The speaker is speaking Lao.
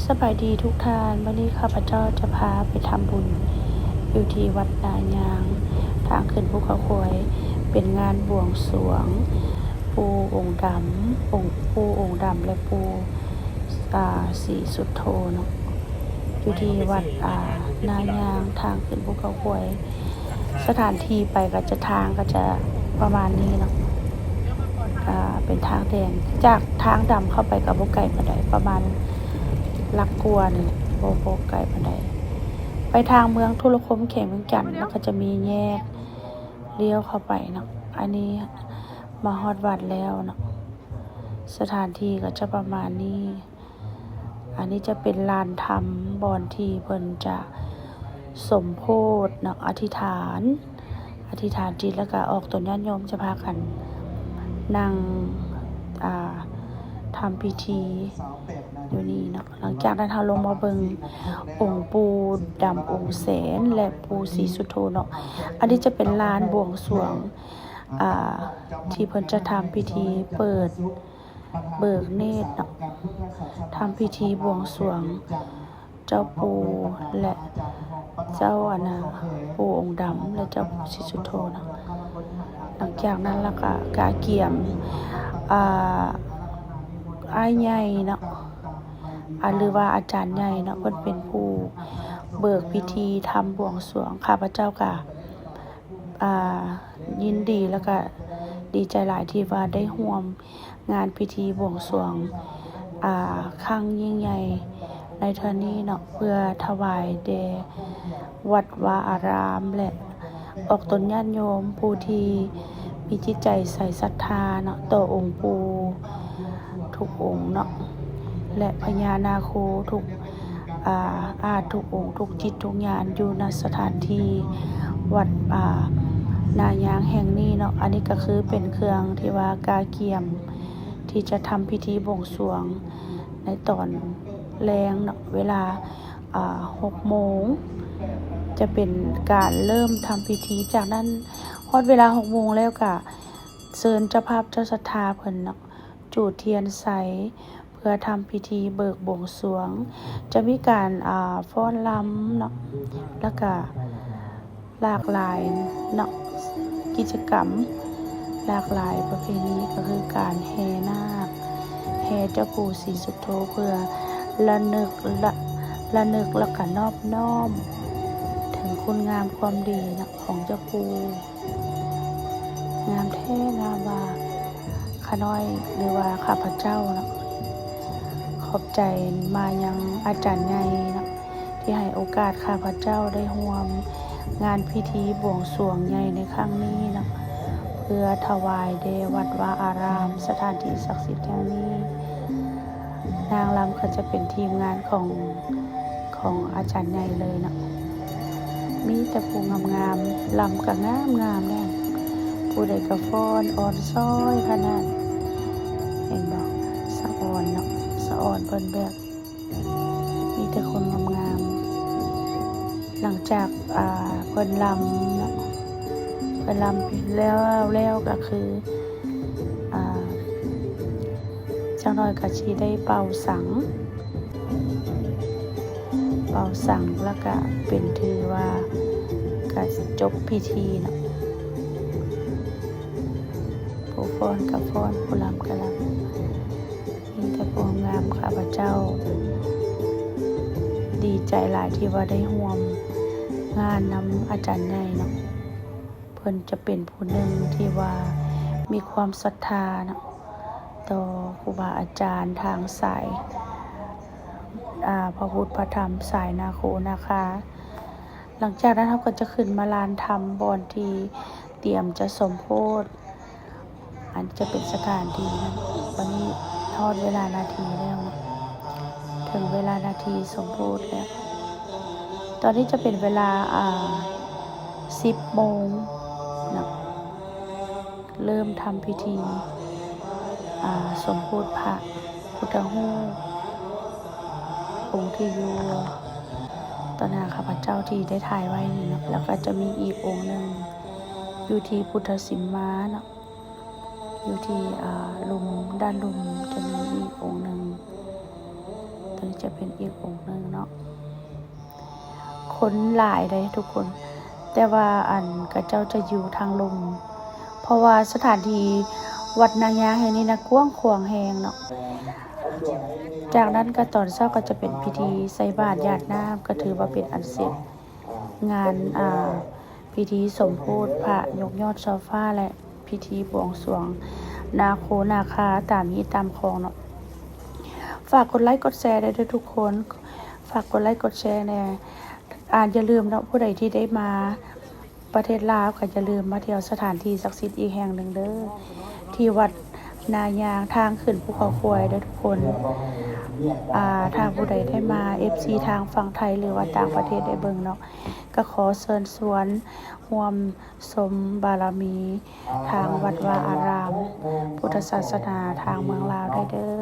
ສະບາຍດີທຸກທ່ານ, ມື້ນີ້ຂ້າພະເຈົ້າຈະພາໄປທຳບຸນຢູ່ທີ່ວັດນາຍາງ ທາງຂຶ້ນພູເຂົາຄວາຍ, ເປັນງານບວງສວງປູ່ອົງດຳ, ອົງ ປູ່ອົງດຳ ແລະ ປູ່ ອາ ສີສຸດໂທເນາະ, ຢູ່ທີ່ວັດ ອາ ນາຍາງ ທາງຂຶ້ນພູເຂົາຄວາຍ. ສະຖານທີ່ໄປກໍຈະ ທາງກໍຈະປະມານນີ້ເນາະ, ອາ ເປັນທາງແດງ. ຈາກທາງດຳເຂົ້າໄປກໍບໍ່ໄກປານໃດ, ປະມານຫຼັກກວ່ານີ້ແຫຼະ, ບໍ່ ບໍ່ໄກປານໃດ. ໄປທາງເມືອງທຸລະຄົມ ແຂວງວຽງຈັນ, ແລ້ວກໍຈະມີແຍກລ້ຽວເຂົ້າໄປເນາະ. ອັນນີ້ມາຮອດວັດແລ້ວເນາະ, ສະຖານທີ່ກໍຈະປະມານນີ້. ອັນນີ້ຈະເປັນລານທຳ ບ່ອນທີ່ເພິ່ນຈະສົມໂພດເນາະ, ອະທິຖານ ອະທິຖານຈິດ ແລ້ວກະອອກຕົນ. ຍາດໂຍມຈະພາກັນນັ່ງ ອາ ທຳພິທີຢູ່ນີ້ເນາະ. ຫຼັງຈາກນັ້ນເຮົາລົງມາເບິ່ງອົງປູ່ດຳອົງແສນ ແລະ ປູ່ສີສຸດໂທເນາະ. ອັນນີ້ຈະເປັນລານບວງສວງ ອາ ທີ່ເພິ່ນຈະທຳພິທີເປີດ ເບີກເນດເນາະ, ທຳພິທີບວງສວງເຈົ້າປູ່ ແລະ ເຈົ້າ ອັນນາ ປູ່ອົງດຳ ແລະ ເຈົ້າປູ່ສີສຸດໂທເນາະ. ຫຼັງຈາກນັ້ນລະກະກະກຽມ ອາ ອ້າຍໃຫຍ່ເນາະ, ອາ ຫຼືວ່າອາຈານໃຫຍ່ເນາະ, ເພິ່ນເປັນຜູ້ເບີກພິທີທຳບວງສວງ. ຂ້າພະເຈົ້າກະ ອາ ຍິນດີ ແລ້ວກະດີໃຈຫຼາຍທີ່ວ່າໄດ້ຮ່ວມ ງານພິທີບວງສວງ ອາ ຄັ້ງຍິ່ງໃຫຍ່ໃນເທື່ອນີ້ເນາະ, ເພື່ອຖວາຍແດ່ວັດວາອາຣາມ ແລະ ອອກຕົນຍາດໂຍມຜູ້ທີ່ມີຈິດໃຈໃສສັດທາເນາະ ຕໍ່ອົງປູ່ທຸກອົງເນາະ ແລະ ພະຍານາໂຄທຸກ ອາ ອາດທຸກອົງ ທຸກຈິດທຸກຍານ ຢູ່ ນະ ສະຖານທີ່ວັດ ອາ ນາຍາງແຫ່ງນີ້ເນາະ. ອັນນີ້ກໍຄືເປັນເຄື່ອງທີ່ວ່າກະກຽມທີ່ຈະທຳພິທີບວງສວງໃນຕອນແລງເນາະ, ເວລາ ອາ ຫົກໂມງ ຈະເປັນການເລີ່ມທຳພິທີ. ຈາກນັ້ນຮອດເວລາຫົກໂມງແລ້ວກະເຊີນເຈົ້າພາບເຈົ້າສັດທາເພິ່ນເນາະ ຈູດທຽນໃສ ເພື່ອທຳພິທີເບີກບວງສວງ. ຈະມີການ ອາ ຟ້ອນລຳເນາະ, ແລ້ວກະຫຼາກຫຼາຍເນາະ ກິດຈະກຳຫຼາກຫຼາຍປະເພນີ ກໍຄືການແຫ່ນາກ ແຫ່ເຈົ້າປູ່ສີສຸດໂທ ເພື່ອລະນຶກ ລະ ລະນຶກ ແລ້ວກະນອບນ້ອມເຖິງຄຸນງາມຄວາມດີເນາະ ຂອງເຈົ້າປູ່. ງາມແທ້ງາມວ່າ ຂ້ານ້ອຍ ຫຼືວ່າຂ້າພະເຈົ້າເນາະ ຂອບໃຈມາຍັງອາຈານໃຫຍ່ເນາະ ທີ່ໃຫ້ໂອກາດຂ້າພະເຈົ້າໄດ້ຮ່ວມງານພິທີບວງສວງໃຫຍ່ໃນຄັ້ງນີ້ເນາະ ເພື່ອຖວາຍແດ່ວັດວາອາຣາມ ສະຖານທີ່ສັກສິດແຫ່ງນີ້. ນາງລຳກໍຈະເປັນທີມງານຂອງ ຂອງອາຈານໃຫຍ່ເລີຍເນາະ. ມີແຕ່ຜູ້ງາມໆ ລຳກໍງາມໆແດ່, ຜູ້ໃດກໍຟ້ອນອ່ອນຊ້ອຍຂະໜາດ. ເຫັນບໍ່? ສະອອນເນາະ, ສະອອນເພິ່ນແບບ ມີແຕ່ຄົນງາມໆ. ຫຼັງຈາກ ອາ ເພິ່ນລຳເນາະ, ເພິ່ນລຳແລ້ວ ແລ້ວກໍຄື ອາ ຈັກໜ້ອຍກໍຊິໄດ້ເປົ່າສັງ, ເປົ່າສັງ ແລ້ວກະເປັນ ຖືວ່າກະຈົບພິທີເນາະ. ຜູ້ຟ້ອນກະຟ້ອນ, ຜູ້ລຳກະລຳ, ມີແຕ່ຄວາມງາມ. ຂ້າພະເຈົ້າດີໃຈຫຼາຍທີ່ວ່າໄດ້ຮ່ວມງານນຳອາຈານໃຫຍ່ເນາະ. ເພິ່ນຈະເປັນຜູ້ໜຶ່ງທີ່ວ່າມີຄວາມສັດທາເນາະ ຕໍ່ຄູບາອາຈານທາງສາຍ ອາ ພະພຸດພະທຳ ສາຍນາໂຄນາຄາ. ຫຼັງຈາກນັ້ນເຮົາກໍຈະຂຶ້ນມາລານທຳ ບ່ອນທີ່ຕຽມຈະສົມໂພດ. ອັນຈະເປັນສະຖານທີ່ນັ້ນ. ຕອນນີ້ຮອດເວລານາທີແລ້ວເນາະ, ເຖິງເວລານາທີສົມໂພດແລ້ວ. ຕອນນີ້ຈະເປັນເວລາ ອາ ສິບໂມງເນາະ, ເລີ່ມທຳພິທີ ອາ ສົມໂພດພະພຸດທະຮູບອົງທີ່ຢູ່ຕໍ່ໜ້າຂ້າພະເຈົ້າທີ່ໄດ້ຖ່າຍໄວ້ນີ້ເນາະ, ແລ້ວກໍຈະມີອີກອົງໜຶ່ງຢູ່ທີ່ພຸດທະສິມມາເນາະ. ຢູ່ທີ່ ອາ ລຸ່ມ ດ້ານລຸ່ມຈະມີອີກອົງໜຶ່ງ. ຕົວນີ້ຈະເປັນອີກອົງໜຶ່ງເນາະ. ຄົນຫຼາຍເດ້ທຸກຄົນ ແຕ່ວ່າອັນ ເຂົາເຈົ້າຈະຢູ່ທາງລຸ່ມ ເພາະວ່າສະຖານທີ່ວັດນາຍາງແຫ່ງນີ້ນະ ກວ້າງຂວາງແຮງເນາະ. ຈາກນັ້ນກໍຕອນເຊົ້າກໍຈະເປັນພິທີໃສ່ບາດຢາດນ້ຳ ກໍຖືວ່າເປັນອັນເສັດງານ ອ່າ ພິທີສົມໂພດພະ ຍົກຍອດຊອບຟ້າ ແລະ ພິທີບວງສວງນາໂຄນາຄາຕາມຮີດຕາມຄອງເນາະ. ຝາກກົດໄລກົດແຊແດ່ເດີທຸກຄົນ ຝາກກົດໄລກົດແຊແດ່. ອ່າ ຢ່າລືມເນາະ ຜູ້ໃດທີ່ໄດ້ມາປະເທດລາວ ກໍຢ່າລືມມາທ່ຽວສະຖານທີ່ສັກສິດອີກແຫ່ງໜຶ່ງເດີ ທີ່ວັດນາຍາງ ທາງຂຶ້ນພູເຂົາຄວາຍເດີທຸກຄົນ. ອ່າ ຖ້າຜູ້ໃດໄດ້ມາ ເອັຟຊີ ທາງຝັ່ງໄທ ຫຼືວ່າຕ່າງປະເທດໄດ້ເບິ່ງເນາະ ກໍຂໍເຊີນຊວນຮ່ວມຊົມບາລະມີທາງວັດວາອາຣາມ ພຸດທະສາສະໜາທາງເມືອງລາວໄດ້ເດີ.